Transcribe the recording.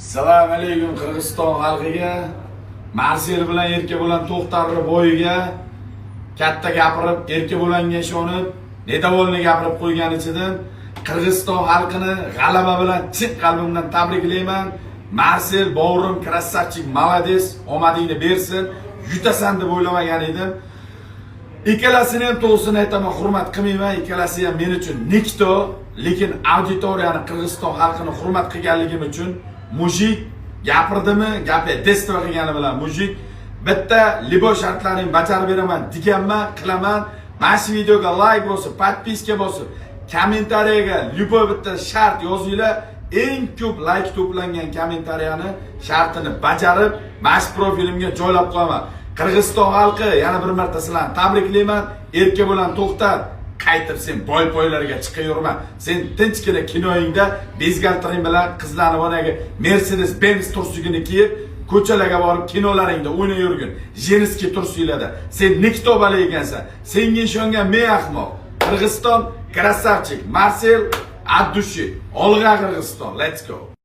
Assalomu alaykum Qirg'iziston xalqiga. Marsel bilan Erkabulan To'xtarni bo'yiga katta gapirib, Erkabulanga ishonib, недовольный gapirib qo'ygan ichidan Qirg'iziston xalqini g'alaba bilan chin qalbimdan tabriklayman. Marsel bovurim, красавчик, молодец, omadingni bersin. Yutasan deb o'ylamagan edim. Ikkalasini ham, to'g'risini aytaman, hurmat qilmayman. Ikkalasi ham men uchun никто, lekin auditoriyani, Qirg'iziston xalqini hurmat qilganligim uchun, мужик gapirdimi, gapi действо qilgani bilan мужик bitta любой shartlaringni bajarib beraman deganman, qilaman. Mana shu videoga layk bosib, подписка bosib, kommentariyaga любой bitta shart yozinglar. Eng ko'p layk to'plangan kommentariyani shartini bajarib, mana shu profilimga joylab qo'yaman. Qirg'iziston xalqi, yana bir marta sizlarni tabriklayman. Erkabulan To'xtar, qaytib sen boy poylarga chiqaverma. Sen tinchgina kinoyingda бюстгальтер ing bilan qizlarni boyagi Mercedes Benz tursigini kiyib, ko'chalarga borib kinolaringda o'ynayvergin. Женский tursiklarda. Sen никто bola ekansan. Senga ishongan men ahmoq. Qirg'iziston красавчик. Marsel, от души. Olg'a, Qirg'iziston. Let's go.